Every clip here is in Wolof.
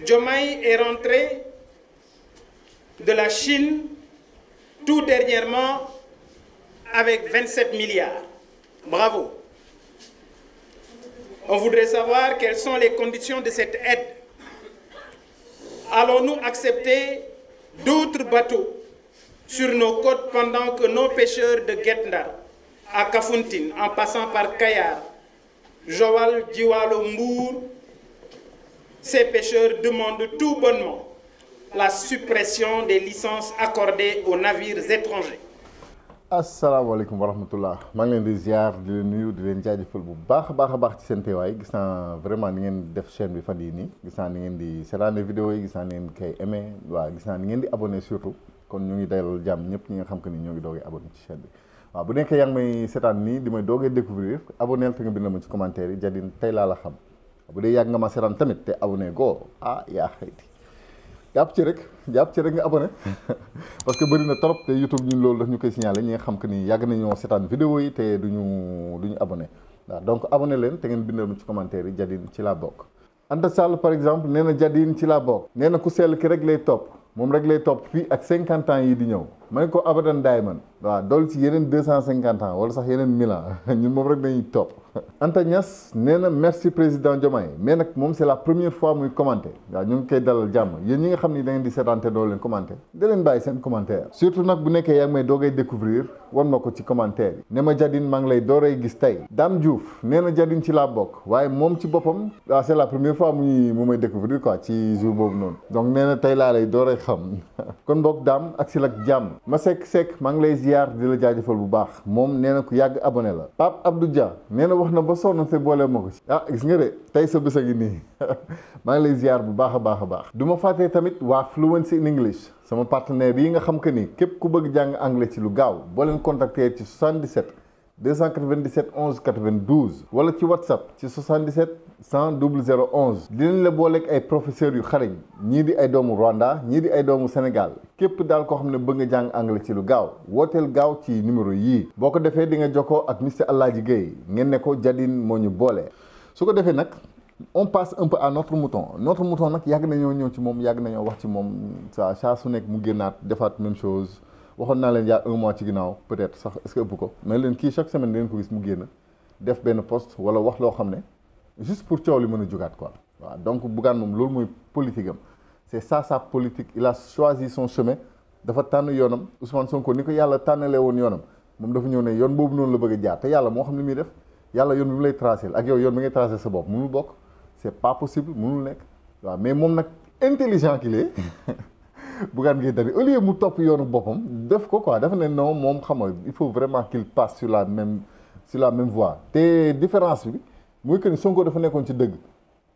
Diomaye est rentré de la Chine tout dernièrement avec 27 milliards. Bravo. On voudrait savoir quelles sont les conditions de cette aide. Allons-nous accepter d'autres bateaux sur nos côtes pendant que nos pêcheurs de Guet Ndar à Kafountine, en passant par Kayar, Joal, Djiwalo, Mbour, ces pêcheurs demandent tout bonnement la suppression des licences accordées aux navires étrangers. asalaamaaleykum wa rahmatullah maa ngi leen di ziar di leen nuyu di leen jaajëfal bu baax a baax ci seen teewaay gis naa vraiment ni ngeen def chaîne bi fan yii nii gis naa ni ngeen di seetaan vidéo yi gis naa ni ngeen koy aimé waaw gis naa ni ngeen di abonné surtout kon ñu ngi dalal jàmm ñëpp ñi nga xam que ni ñoo ngi doogee abonné ci chaîne bi waaw bu nekkee yaa ngi may seetaan nii di may doogee découvrir abonné te nga bind ma ci commentaire yi Jadine tey laa la xam bu dee yàgg nga ma seetaan tamit te abonné goo yaa xëyti jàpp ci rek nga abonné parce que bëri na trop te YouTube ñun loolu daf ñu koy signalé ñi nga xam que ni yàgg nañoo seetaan vidéo yi te duñu abonné waaw donc abonné leen te ngeen bindal ma ci commentaire yi Jadine ci laa bokk. Anta Sall par exemple nee na Jadine ci laa bokk nee na ku sell ki rek lay topp moom rek lay topp fii ak 50 ans yi di ñëw ma ne ko abadan diamond waaw dool ci yeneen 250 ans wala sax yeneen 1000 ans ñun moom rek dañuy topp. Anta Niass nee na merci président Diomaye mais nag moom c'est la première fois muy commenté waaw ñu ngi koy dalal jàmm yéen ñi nga xam ni da ngeen di seetaante doo leen commenté da leen bàyyi seen commentaire surtout nag bu nekkee yaa ngi may doogay découvrir wan ma ko ci commentaire yi ne ma Jadine maa ngi lay dooree gis tey Dame Diouf nee na Jadine ci laa bokk waaye moom ci boppam waaw c'est la première fois mu may découvrir quoi ci jour boobu noonu donc nee na tey laa lay dooree xam kon boog Dame ak si lak jàmm ma sekk maa ngi lay ziar di la jaajëfal bu baax moom nee na ku yàgg abonné la Pape Abdou Dia nee na wax na ba sonn te boole ma ko ci gis nga de tey sa bés a ngi nii maa ngi lay ziar bu baax a baax du ma fàttee tamit waa Fluency in English sama partenaire yi nga xam que ni képp ku bëgg jàng anglais ci lu gaaw boo leen contacter ci 77 297 11 92 wala ci WhatsApp ci 77 100 00 11 dinañ la booleeg ay professeurs yu xarañ ñii di ay doomu Rwanda ñii di ay doomu Sénégal képp daal koo xam ne bëgg nga jàng anglais ci lu gaaw wooteel gaaw ci numéro yii boo ko defee di nga jokkoo ak monsieur Alaaji Gueye ngeen ne ko Jadine moo ñu boole su ko defee nag on passe un peu à notre mouton nag yàgg nañoo ñëw ci moom yàgg nañoo wax ci moom saa su nekk mu génnaat defaat même chose waxoon naa leen yaa un mois ci ginnaaw peut-être sax est-ce que ëpp ko mais leen kii chaque semaine dangeen ko gis mu génn def benn post wala wax loo xam ne juste pour coow li mën a jugaat quoi waaw donc Bougane moom loolu mooy politique am c'est ça sa politique il a choisi son chemin dafa tànn yoonam Ousmane Sonko ni ko yàlla tànnalee woon yoonam moom dafa ñëw ne yoon boobu noonu la bëgg a jaar te yàlla moo xam ne muy def yàlla yoon bi mu lay tracé ak yow yoon bi ngay tracé sa bopp mënul bokk c'est pas possible mënul nekk waaw mais moom nag intelligent qu'il est Bougane Gueye Dany au lieu mu topp yoonu boppam def ko quoi dafa ne non moom xam nga il faut vraiment qu'il passe sur la même voie te différence bi mooy que ni Sonko dafa nekkoon ci dëgg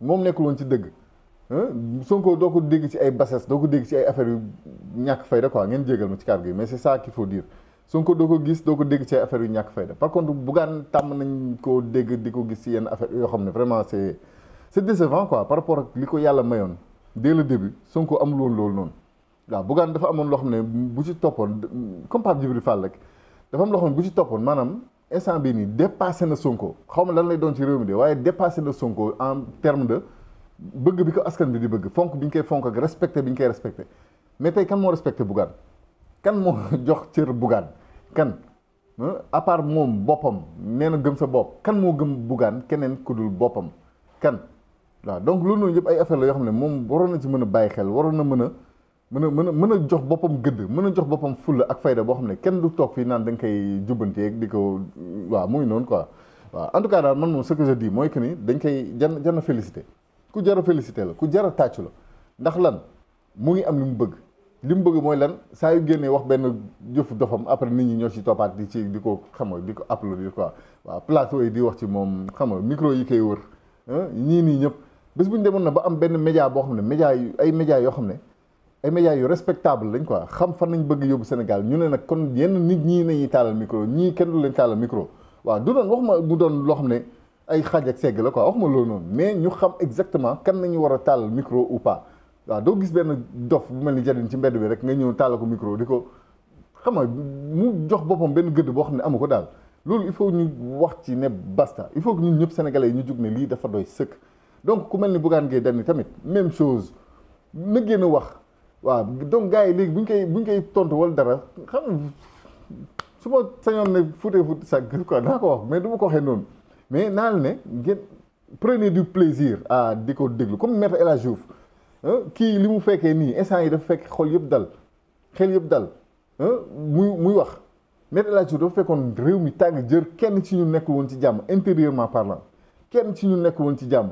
moom nekkul woon ci dëgg Sonko doo ko dégg ci ay bassesse doo ko dégg ci ay affaires yu ñàkk fayda quoi ngeen jégal ma ci kàddu gi mais c'est ça qu'il faut dire Sonko doo ko gis doo ko dégg ci ay affaires yu ñàkk fayda par contre Bougane tàmm nañ koo dégg di ko gis ci yenn affaires yoo xam ne vraiment c'est décevant quoi par rapport ak li ko yàlla mayoon dès le début Sonko amul woon loolu noonu waaw Bougane dafa amoon loo xam ne bu ci toppoon comme Pape Djibril Fall rek dafa am loo xam ne bu ci toppoon maanaam instant bii nii dépassé na Sonko xaw ma lan lay doon ci réew mi de waaye dépassé na Sonko en terme de bëgg bi ko askan bi di bëgg fonk bi ñu koy fonk ak respecté bi ñu koy respecté mais tey kan moo respecté Bougane kan moo jox cër Bougane kan à part moom boppam nee na gëm sa bopp kan moo gëm Bougane keneen ku dul boppam kan waaw donc loolu noonu yëpp ay affaire la yoo xam ne moom waroon na ci mën a bàyyi xel waroon na mën a jox boppam gëdd mën a jox boppam fulla ak fayda boo xam ne kenn du toog fii naan da nga koy jubbanteeg di ko waaw muy noonu quoi waaw en tout cas daal man moom ce que je dis mooy que ni dañ koy jar félicité ku jar a félicité la ku jar a tàccu la ndax lan mu ngi am li mu bëgg mooy lan saa yu génnee wax benn jëf dofam après nit ñi ñoo ci toppaat di ko xam nga di ko applaudir quoi waaw plateau yi di wax ci moom xam nga micro yi koy wër ñii nii ñëpp bés bu ñu demoon na ba am benn média boo xam ne média yoo xam ne ay médias yu respectable lañ quoi xam fan nañ bëgg yóbbu Sénégal ñu ne nag kon yenn nit ñii nañuy taalal micro ñii kenn du leen taalal micro waaw du doon waxuma mu doon loo xam ne ay xaaj ak segg la quoi waxuma loolu noonu mais ñu xam exactement kan nañu war a taalal micro ou pas waaw doo gis benn dof bu mel ni Jadine ci mbedd bi rek nga ñëw taalal ko micro di ko xam nga mu jox boppam benn gëdd boo xam ne amu ko daal loolu il faut ñu wax ci ne basta il faut que ñun ñëpp sénégalais yi ñu jug ne lii dafa doy sëkk donc ku mel ni Bougane Gueye Dany tamit même chose na génn wax waaw donc gars yi léegi buñ koy tontu wala dara xam su ma sañoon ne fuutee sa quoi naa ko wax mais du ma ko waxee noonu mais naa la ne ngeen prenez du plaisir à di ko déglu comme maître El Hadji Diouf kii li mu fekkee nii instant yi dafa fekk xol yëpp dal xel yëpp dal muy wax maître El Hadji Diouf dafa fekkoon réew mi tàng jër kenn ci ñu nekk woon ci jàmm intérieurement parlant kenn ci ñu nekk woon ci jàmm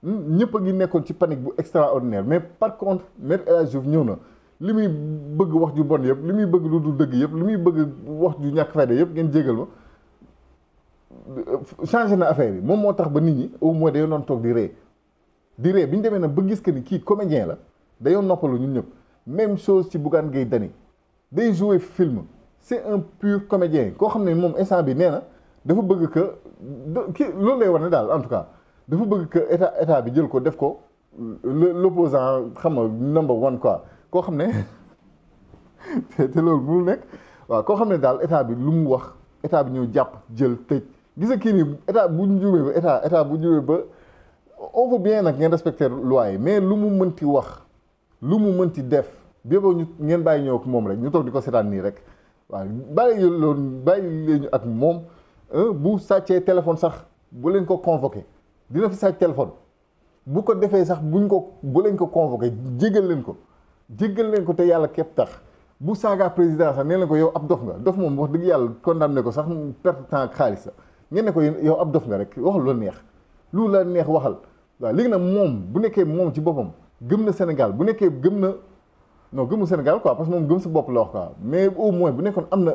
ñëpp a ngi nekkoon ci panique bu extraordinaire mais par contre maître El Hadji Diouf ñëw na li muy bëgg wax ju bon yëpp li muy bëgg lu dul dëgg yëpp li muy bëgg wax ju ñàkk fayda yëpp ngeen jégal ma changé na affaire yi moom moo tax ba nit ñi au moins dañoo doon toog di ree bi ñu demee nag ba gis que ni kii comédien la dañoo noppalu ñun ñëpp même chose ci Bougane Gueye Dany day jouer film c'est un pur comédien koo xam ne moom instant bi nee na dafa bëgg que kii loolu lay war ne daal en tout cas dafa bëgg que état bi jël ko def ko l'opposant xam nga number one quoi koo xam ne te loolu mënul nekk waaw koo xam ne daal état bi lu mu wax état bi ñëw jàpp jël tëj gis nga kii nii état bu ñu jubee ba état bu jubee ba on veut bien nag ngeen respecter loi yi mais lu mu mënti wax lu mu mënti def béboo ñu ngeen bàyyi ñëw ak moom rek ñu toog di ko seetaan nii rek waaw bàyyi leen ak moom bu sàccee téléphone sax bu leen ko convoqué dina fi sàcc téléphone bu ko defee sax bu leen ko convoqué jéggal leen ko te yàlla képp tax bu saagaa président sax nee leen ko yow ab dof nga dof moom wax dëgg yàlla condamné ko sax perte temps ak xaalis la ngeen ne ko yow ab dof nga rek waxal lu neex lu la neex waxal waaw léegi nag moom bu nekkee moom ci boppam gëm na Sénégal bu nekkee gëmul Sénégal quoi parce que moom gëm sa bopp la wax quoi mais au moins bu nekkoon am na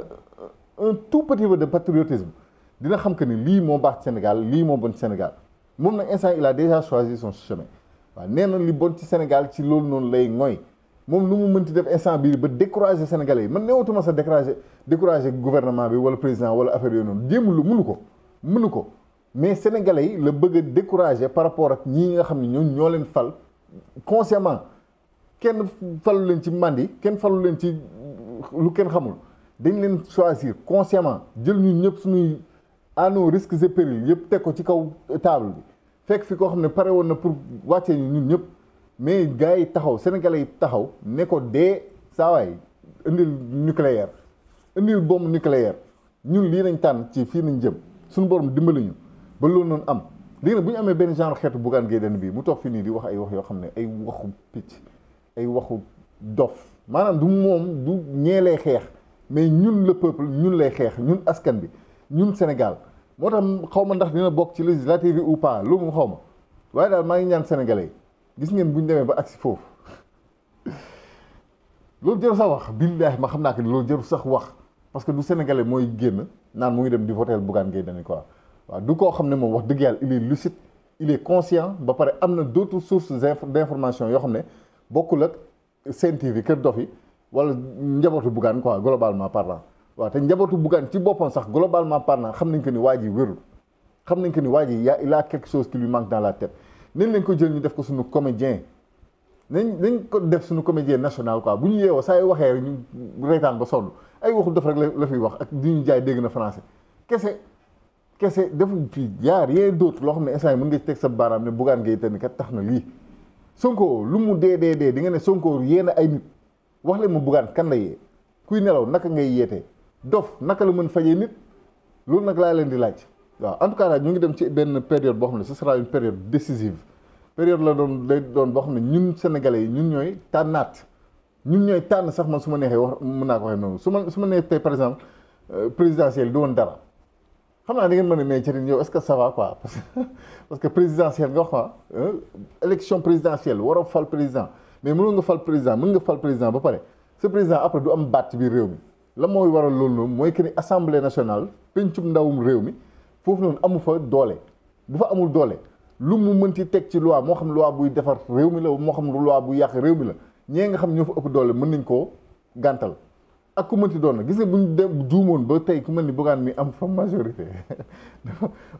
un tout petit peu de patriotisme dina xam que ni lii moo baax ci Sénégal lii moo bon ci Sénégal moom nag instant il a déjà choisi son chemin waaw nee na li bon ci Sénégal ci loolu noonu lay ngoy moom lu mu mënti def instant bii ba décourager Sénégalais yi man newatuma sa décourager gouvernement bi wala président wala affaire yooyu noonu jéem lu mënu ko mais Sénégalais yi la bëgg a décourager par rapport ak ñii nga xam ne ñoo leen fal consciemment kenn falu leen ci mandi kenn falu leen ci lu kenn xamul dañ leen choisir consciemment jël ñu ñëpp suñuy à nos risques et périls yëpp teg ko ci kaw table bi fekk fi koo xam ne pare woon na pour wàccee ñu ñun ñëpp mais gars yi taxaw sénégalais yi taxaw ne ko dee saawaay indil nucléaire indil bombe nucléaire ñun lii nañ tànn ci fii nañ jëm suñu borom dimbali ñu ba loolu noonu am léegi nag bu ñu amee benn genre xeetu Bougane Gueye Dany bii mu toog fi nii di wax ay wax yoo xam ne ay waxu picc ay waxu dof maanaam du moom du ñeelee xeex mais ñun le peuple ñun lay xeex ñun askan bi ñun Sénégal moo tax xaw ma ndax dina bokk ci législative ou pas loolu moom xaw ma waaye daal maa ngi ñaan sénégalais yi gis ngeen bu ñu demee ba agsi foofu loolu jarul sax wax billaahi ma xam naa que loolu jarul sax wax parce que du sénégalais mooy génn naan mu ngi dem di voter Bougane Gueye Dany quoi waaw du koo xam ne moom wax dëgg yàlla il est lucide il est conscient ba pare am na d'autres sources d'information yoo xam ne bokkul ak Sen TV Kër Dof yi wala njabootu Bougane quoi globalement parlant waaw te njabootu Bougane ci boppam sax globalement parlant xam nañ que ni waa ji wérul xam nañ que ni waa ji il a quelque chose qui lui manque dans la tête nañ leen ko jël ñu def ko suñu comédien nañ ko def suñu comédien national quoi bu ñu yeewoo saa yu waxee rek ñu reetaan ba sonn ay waxu def rek la fiy wax ak di ñu jaay dégg na français kese defu fii yaa rien d'autre loo xam ne instant yi mën nga ci teg sa baaraam ne Bougane Gueye Dany kat tax na lii Sonko lu mu dee di nga ne Sonko yee na ay nit wax leen ma Bougane kan la yee kuy nelaw naka ngay yeetee dof naka la mën fajee nit loolu nag laa leen di laaj waaw en tout cas daal ñu ngi dem ci benn période boo xam ne ce sera une période décisive période lay doon boo xam ne ñun sénégalais yi ñun ñooy tànnaat ñun ñooy tànn sax man su ma neexee wax mën naa ko waxee noonu su ma nee tey par exemple présidentielle du woon dara xam naa da ngeen mën a mais Thierno yow est-ce que ça va quoi parce que présidentielle nga wax quoi élection présidentielle war a fal président mais mënoo nga fal président mën nga fal président ba pare ce président après du am baat ci biir réew mi la mooy waral loolu noonu mooy que ni assemblée nationale pencum ndawum réew mi foofu noonu amu fa doole bu fa amul doole lu mu mënti teg ci loi moo xam loi buy defar réew mi la moo xam loi buy yàq réew mi la ñee nga xam ñoo fa ëpp doole mën nañ koo gàntal ak ku mënti doon na gis nga bu ñu dem juumoon ba tey ku mel ni Bougane mi am fa majorité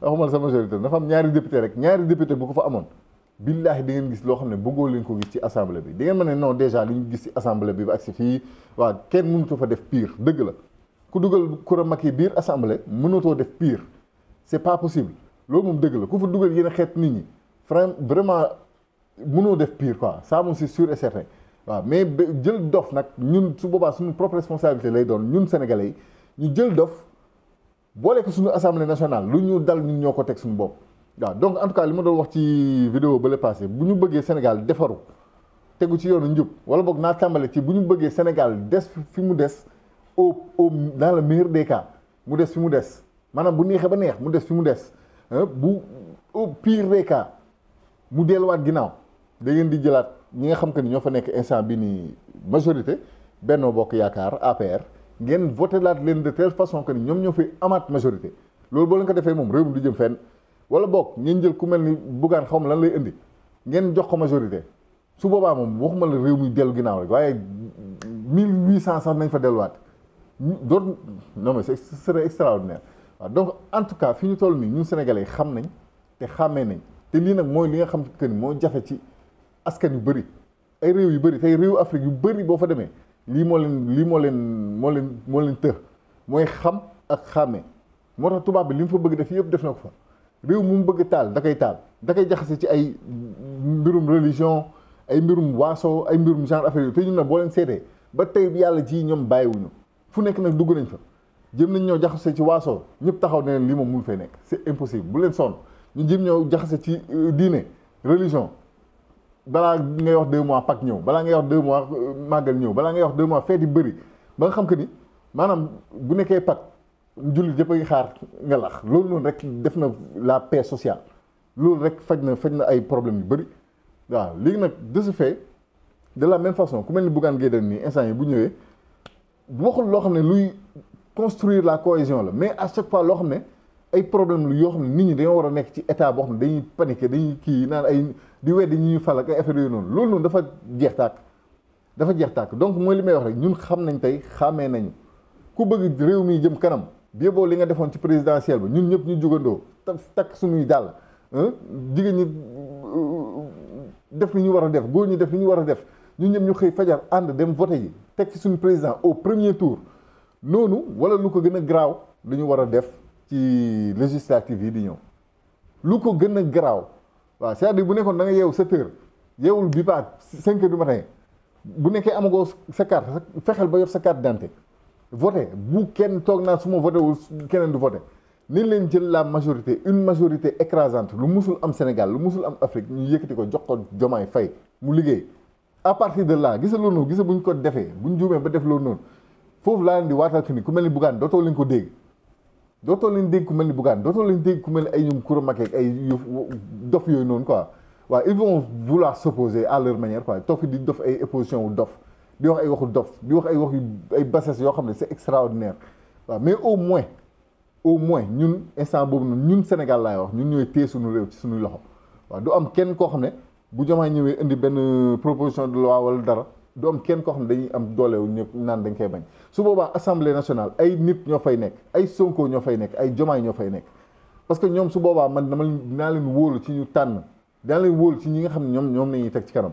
waxumal sa majorité dafa am ñaari député rek ñaari député bu ko fa amoon billaahi di ngeen gis loo xam ne bëggoo leen ko gis ci assemblée bi di ngeen mën ne non déjà li ñu gis ci assemblée bi ba ak si fii waaw kenn mënutu fa def pire dëgg la ku dugal Coura Macky biir assemblée mënatoo def pire c'est pas possible loolu moom dëgg la ku fa dugal yéen a xeet nit ñi vraiment mënoo def pire quoi ça moom c'est sûr et certain waaw mais jël dof nag ñun su boobaa suñu propre responsabilité lay doon ñun sénégalais yi ñu jël dof boole ko suñu assemblée nationale lu ñu dal ñun ñoo ko teg suñu bopp waaw donc en tout cas li ma doon wax ci vidéo ba le passé bu ñu bëggee Sénégal defaru tegu ci yoonu njub wala boog naa tàmbale ci bu ñu bëggee Sénégal des fi mu des au dans le meilleur des cas mu des fi mu des maanaam bu neexee ba neex mu des fi mu des bu au pire des cas mu delluwaat ginnaaw da ngeen di jëlaat ñi nga xam que ni ñoo fa nekk instant bi ni majorité Benno Bokk Yaakaar APR ngeen voté laat leen de telle façon que ni ñoom ñoo fi amaat majorité loolu boo leen ko defee moom réew mi du jëm fenn wala boog ngeen jël ku mel ni Bougane xaw ma lan lay indi ngeen jox ko majorité su boobaa moom waxuma la réew mi dellu ginnaaw rek waaye 1800 sax nañ fa delluwaat doon non mais ce serait extraordinaire waaw donc en tout cas fi ñu toll nii ñun sénégalais xam nañ te xàmmee nañ te lii nag mooy li nga xam que ni moo jafe ci askan yu bëri ay réew yu bëri tey réew Afrique yu bëri boo fa demee lii moo leen të mooy xam ak xàmmee moo tax tubaab bi li mu fa bëgg def yëpp def na ko fa réew mu bëgg taal da koy jaxase ci ay mbirum religion ay mbirum waaso ay mbirum genre affaire yooyu te ñun nag boo leen seetee ba tey yàlla ji ñoom bàyyiwuñu fu nekk nag dugg nañ fa jëm nañ ñoo jaxase ci waaso ñëpp taxaw ne lii moom mënu fay nekk c'est impossible bu leen sonn ñu jëm ñoo jaxase ci diine religion balaa ngay wax 2 mois Pâques ñëw balaa ngay wax 2 mois màggal ñëw balaa ngay wax 2 mois feet yi bëri ba nga xam que ni maanaam bu nekkee Pâques jullit yëpp a ngi xaar nga lax loolu noonu rek def na la paix sociale loolu rek faj na ay problèmes yu bëri waaw léegi nag de ce fait de la même façon ku mel ni Bougane Gueye Dany nii instant yi bu ñëwee waxul loo xam ne luy construire la cohésion la mais à chaque fois loo xam ne ay problème lu yoo xam ne nit ñi dañoo war a nekk ci état boo xam ne dañuy paniquer dañuy kii naan ay di weddi ñi ñuy fal ak ay affaire yooyu noonu loolu noonu dafa jeex tàkk donc mooy li may wax rek ñun xam nañ tey xàmmee nañu ku bëgg réew mi jëm kanam bieboo li nga defoon ci présidentielle ba ñun ñëpp ñu jugandoo takk suñuy dàll jigéen ñi def li ñu war a def góor ñi def li ñu war a def ñun ñëpp ñu xëy fajar ànd dem voté yi teg ci suñu président au premier tour noonu wala lu ko gën a garaaw lu ñu war a def ci législative yi di ñëw lu ko gën a garaaw waaw c'est-à-dire bu nekkoon da nga yeewu 7 heures yeewul bi pas 5 heures du matin bu nekkee amagoo sa carte fexeel ba yor sa carte d'identité voté bu kenn toog naa su ma voté wul keneen du voté ni leen jël la majorité une majorité écrasante lu musul am Sénégal lu musul am Afrique ñu yëkkati ko jox ko Diomaye Faye mu liggéey à partir de là gisa loolu noonu gisa bu ñu ko defee bu ñu juumee ba def loolu noonu foofu laa leen di waatal que ni ku mel ni Bougane dootoo leen ko dégg dootoo leen dégg ku mel ni Bougane dootoo leen dégg ku mel ni ay ñoom Coura Macky ak ay dof yooyu noonu quoi waaw ils vont vouloir s'opposer à leur manière quoi toog fi di dof ay opposition wu dof di wax ay waxu dof di wax ay wax yu ay bassesse yoo xam ne c'est extraordinaire waaw mais au moins ñun instant boobu noonu ñun Sénégal laay wax ñun ñooy téye suñu réew ci suñuy loxo waaw du am kenn koo xam ne bu Diomaye ñëwee indi benn proposition de loi wala dara du am kenn koo xam ne dañuy am doolewu ñëpp naan dañ koy bañ su boobaa assemblée nationale ay nit ñoo fay nekk ay Sonko ñoo fay nekk ay Diomaye ñoo fay nekk parce que ñoom su boobaa man dinaa leen wóolu ci ñu tànn dinaa leen wóolu ci ñi nga xam ne ñoom nañuy teg ci kanam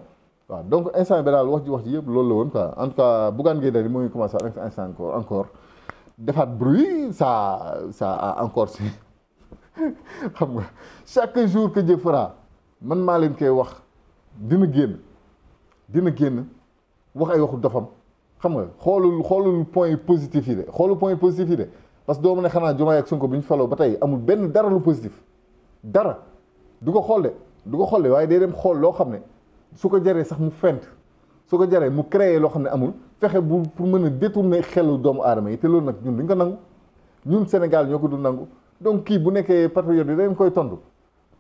waaw donc instant bi daal wax ji yëpp loolu la woon quoi en tout cas Bougane Gueye Dany moo ngi commencé avec instant encore defaat bruit ça a encore si xam nga chaque jour que Dieu fera man maa leen koy wax dina génn wax ay waxu dofam xam nga xoolul point positif yi de parce que doo ma ne xanaa Diomaye ak Sonko bi ñu faloo ba tey amul benn dara lu positif dara du ko xool de waaye day dem xool loo xam ne su ko jaree sax mu fent su ko jaree mu créer loo xam ne amul fexe bu pour mën a détourner xelu doomu aadama yi te loolu nag ñun duñ ko nangu ñun Sénégal ñoo ko du nangu donc kii bu nekkee patriote yi dañ koy tontu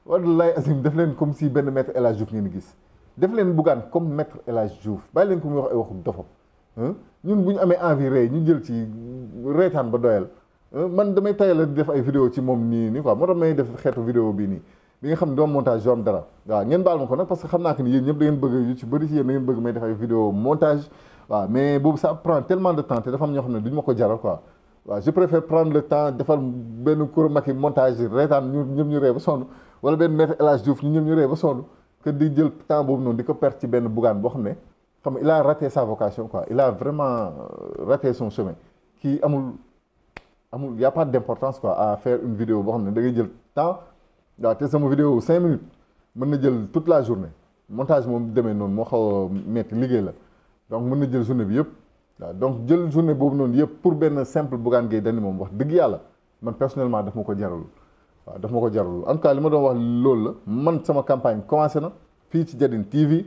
wallaay Azim def leen comme si benn maître El Hadj Diouf ngeen gis def leen Bougane comme maître El Hadj Diouf bàyyi leen ko muy wax ay waxu dofam ñun bu ñu amee envie rey ñu jël ci reetaan ba doyal man damay tayal di def ay vidéo ci moom nii quoi moo tax may def xeetu vidéo bii nii bi nga xam ne doom montage doom dara waaw ngeen baal ma ko nag parce que xam naa que ni yéen ñëpp da ngeen bëgg yu ci bëri ci yéen da ngeen bëgg may def ay vidéo montage waaw mais boobu ça prend tellement de temps te dafa am ñoo xam ne duñu ma ko jaral quoi waaw je préfère prendre le temps defal benn Coura Macky montage reetaan ñu ñëpp ñu ree ba sonn wala benn maître El Hadj Diouf ñu ñëpp ñu ree ba sonn que di jël temps boobu noonu di ko perdre ci benn Bougane boo xam ne xam nga il a raté sa vocation quoi il a vraiment raté son chemin kii amul amul y a pas d'importance quoi à faire une vidéo boo xam ne da ngay jël temps waaw te sama vidéo 5 minutes mën na jël toute la journée montage moom demee noonu moo xaw a metti liggéey la donc mën na jël journée bi yëpp waaw donc jël journée boobu noonu yëpp pour benn simple Bougane Gueye Dany moom wax dëgg yàlla man personnellement daf ma ko jarul waaw daf ma ko jarul en tout cas li ma doon wax loolu la man sama campagne commencé na fii ci Jadine TV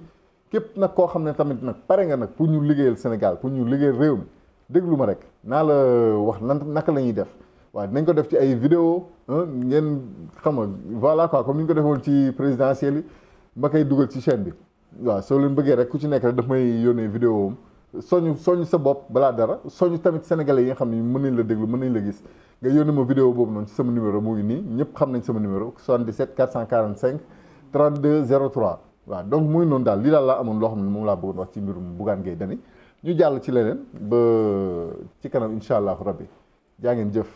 képp nag koo xam ne tamit nag pare nga nag pour ñu liggéeyal Sénégal pour ñu liggéeyal réew mi déglu ma rek naa la wax naka la ñuy def waaw dinañ ko def ci ay vidéo ngeen xam nga voilà quoi comme ni ñu ko defoon ci présidentielle yi ma koy dugal ci chaîne bi waaw soo leen bëggee rek ku ci nekk rek daf may yónnee vidéo am soñu sa bopp balaa dara soñu tamit sénégalais yi nga xam ne mën nañ la déglu mën nañ la gis nga yónnee ma vidéo boobu noonu ci sama numéro mu ngi nii ñëpp xam nañ sama numéro 77 445 32 03 waaw donc muy noonu daal lii daal laa amoon loo xam ne moom laa bëggoon wax ci mbirum Bougane Gueye Dany ñu jàll ci leneen ba ci kanam incha allahu rabbi jaa ngeen jëf